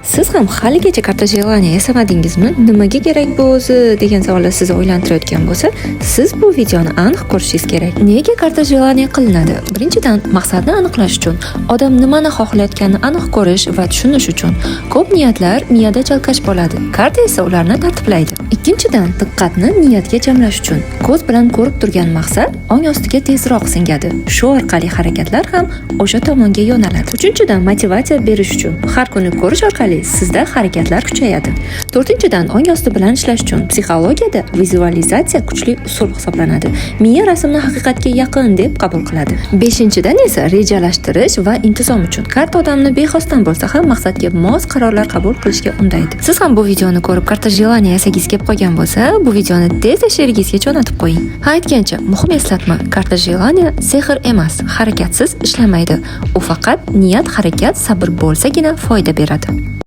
Siz ham haligacha карта желания yasamadingizmi? Nimaga kerak bu o'zi degan savollar sizni o'ylantirayotgan bo'lsa, siz bu videoni aniq ko'rishingiz kerak. Nega карта желания qilinadi? Birinchidan, maqsadni aniqlash uchun, odam nimani xohlayotganini aniq ko'rish va tushunish uchun. Ko'p niyatlar miyada chalkash bo'ladi. Karta esa ularni tartiblaydi. Ikkinchidan, diqqatni niyatga jamlash uchun. Ko'z bilan ko'rib turgan maqsad ong ostiga tezroq singadi. Shu orqali harakatlar ham o'sha tomonga yo'naladi. Uchinchidan, motivatsiya berish uchun. Har kuni ko'rish orqali sizda harakatlar kuchayadi. To'rtinchidan, ong osti bilan ishlash uchun. Psixologiyada vizualizatsiya kuchli usul hisoblanadi. Miya rasmni haqiqatga yaqin deb qabul qiladi. Beshinchidan esa rejalashtirish va intizom uchun. Karta odamni bexosdan bo'lsa ham maqsadga mos qarorlar qabul qilishga undaydi. Siz ham bu videoni ko'rib, карта желания yasagingiz kelib qolgan bo'lsa, bu videoni tezda sherigingizga jo'natib qo'ying. Ha, aytgancha, muhim eslatma: карта желания sehr emas, harakatsiz ishlamaydi. U faqat niyat, harakat, sabr bo'lsagina foyda beradi.